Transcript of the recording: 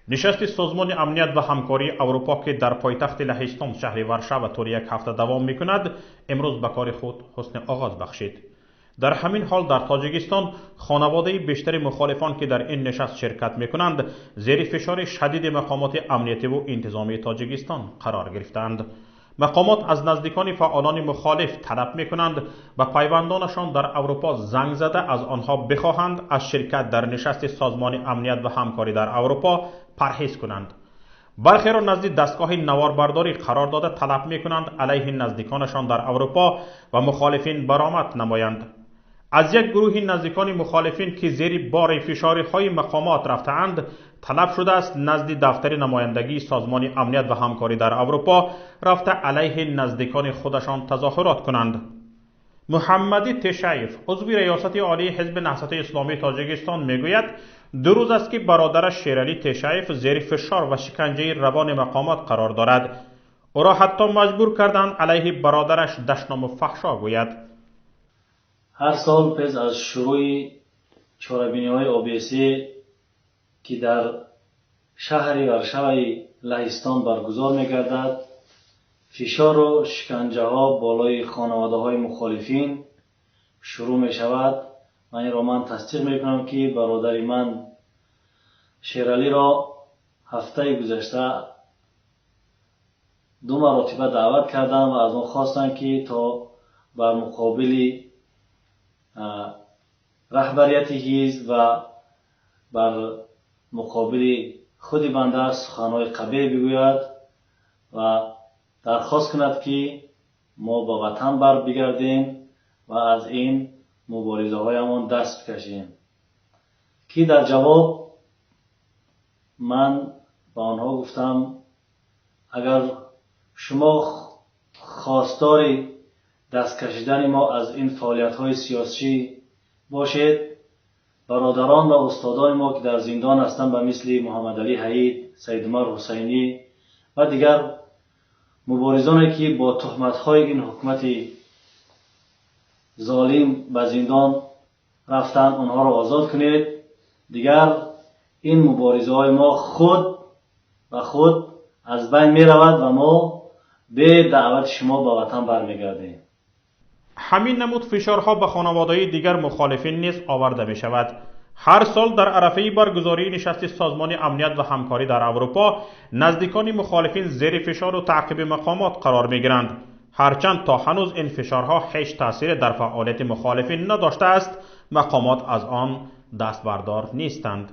Нишасти Созмони Амният ва Ҳамкории Аврупо, ки дар пойтахти Лаҳистон, шаҳри Варшава, тӯли як ҳафта давом мекунад, имрӯз ба кори худ ҳусни оғоз бахшид. Дар ҳамин ҳол дар Тоҷикистон хонаводаи бештари мухолифон, ки дар ин нишаст ширкат мекунанд, зери фишори шадиди мақомоти амниятиву интизомии Тоҷикистон қарор гирифтаанд. Мақомот аз наздикони фаъолони мухолиф талаб мекунанд, ба пайвандонашон дар Аврупо занг зада, аз онҳо бихоҳанд, аз ширкат дар нишасти Созмони Амният ва Ҳамкорӣ дар Аврупо парҳез кунанд. Бархеро назди дастгоҳи наворбардорӣ қарор дода, талаб мекунанд, алайҳи наздиконашон дар Аврупо ва мухолифин баромад намоянд. Аз як гурӯҳи наздикони мухолифин, ки зери бори фишориҳои мақомот рафтаанд, талаб шудааст, назди дафтари намояндагии Созмони Амният ва Ҳамкорӣ дар Аврупо рафта, алайҳи наздикони худашон тазоҳурот кунанд. Муҳаммадӣ Тешаев, узви Раёсати Олии Ҳизби Наҳзати Исломии Тоҷикистон, мегӯяд, 2 рӯз аст, ки бародараш Шералӣ Тешаев зери фишор ва шиканҷаи равони мақомот қарор дорад. Ӯро ҳатто маҷбур карданд, алайҳи бародараш дашному фаҳшо гӯяд. Ҳар сол пеш аз шурӯи чорабиниҳои ОБСЕ, ки дар шаҳри Варшаваи Лаҳистон баргузор мегардад, фишору шиканҷаҳо болои хонаводаҳои мухолифин шурӯъ мешавад ва инро ман тасдиқ мекунам, ки бародари ман Шералиро ҳафтаи гузашта ду маротиба даъват кардам ва аз он хостанд, ки то бар муқобили раҳбарияти ҳизб ва бар муқобили худи банда суханҳои қабеҳ бигӯяд ва дархост кунад, ки мо ба ватан барбигардем ва аз ин муборизаҳоямон даст бикашем, ки дар ҷавоб ман ба онҳо гуфтам: агар шумо хостори даст кашидани мо аз ин фаъолиятҳои сиёсӣ бошед, бародарон ва устодони мо, ки дар зиндон ҳастанд, ба мисли Муҳаммадалӣ Ҳаид, Саидумар Ҳусайнӣ ва дигар муборизоне, ки бо туҳматҳои ин ҳукумати золим ба зиндон рафтанд, онҳоро озод кунед, дигар ин муборизаҳои мо худ ба худ аз байн меравад ва мо бе даъвати шумо ба ватан бармегардем. Ҳамин намуд фишорҳо ба хонаводаи дигар мухолифин низ оварда мешавад. Ҳар сол дар арафаи баргузории нишасти Созмони Амният ва Ҳамкорӣ дар Аврупо наздикони мухолифин зери фишору таъқиби мақомот қарор мегиранд. Ҳарчанд то ҳанӯз ин фишорҳо ҳеҷ таъсире дар фаъолияти мухолифин надоштааст, мақомот аз он дастбардор нестанд.